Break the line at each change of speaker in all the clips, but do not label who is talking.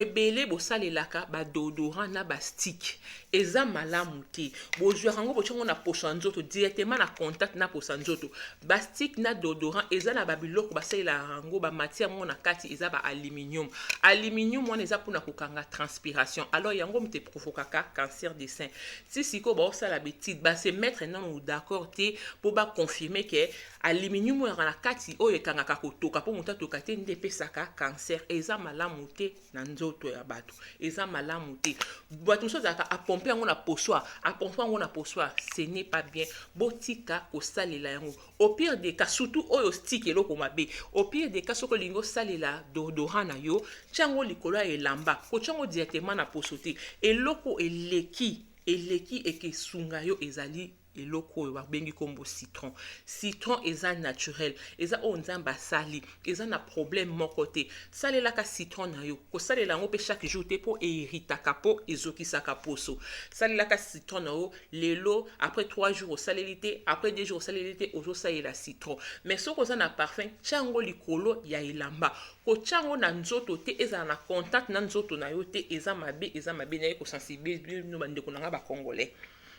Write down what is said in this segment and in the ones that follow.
Ebele bosalelaka ba deodorant na ba stick, eza malamu te. Bozwaka yango, botia yango na poso ya nzoto directement, na contact na poso ya nzoto. Ba stick na deodorant eza na babiloko basalelaka yango, ba matière moko na kati eza ba aluminium. Aluminium wana eza mpona kokanga transpiration. Alors yango moto eprovokaka cancer de sein. Ti sikoyo baosala ba étude, ba se mettre nano d'accord te mpo baconfirme ke aluminium oyo na kati, oyo ekangaka kotoka mpo moto atoka te, nde epesaka cancer. Eza malamu te na nzoto ya bato, eza malamu te. Bato mosusu azalaka apompe yango na poso, apompe yango na poso. Ce n'est pas bien. Botika kosalela yango. Au pire des cas, surtout oyo stick, eloko mabe. Au pire des cas, soki olingi osalela déodorant na yo, tia yango likolo ya elamba, kotia yango directement na poso te. Eloko eleki eleki ekesunga yo ezali eloko oyo babengi nkombo citron. Citron eza naturel, eza oyo Nzambe asali, eza na problème moko te. Salelaka citron na yo. Kosalela yango mpe chaque jour te mpo eiritaka, mpo ezokisaka poso. Salelaka citron na yo lelo, après 3 jours osaleli te, après 2 jours osaleli te, ozosalela citron. Mais soki oza na parfum, tia yango likolo ya elamba, kotia yango na nzoto te, ezala na contact na nzoto na yo te. Eza mabe, eza mabe. Naye kosensibiliser bino, bandeko na nga bacongolais,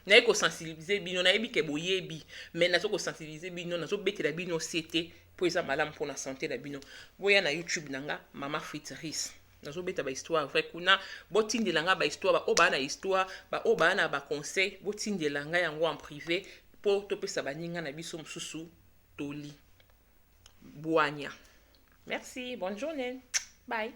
naye kosensibiliser bino. Nayebi ke boyebi, mais nazo kosensibiliser bino, nazobetela bino se te mpo eza malamu mpona santé na bino. Boya na YouTube na nga, Mama Frit Ris, nazobeta bahistoire vrai kuna. Botindela nga bahistoire, baoyo baa na histoire, baoyo baa na baconseil, botindela ngai yango en privé mpo topesa baninga na biso mosusu toli bwanya. Merci, bonne journée, bye.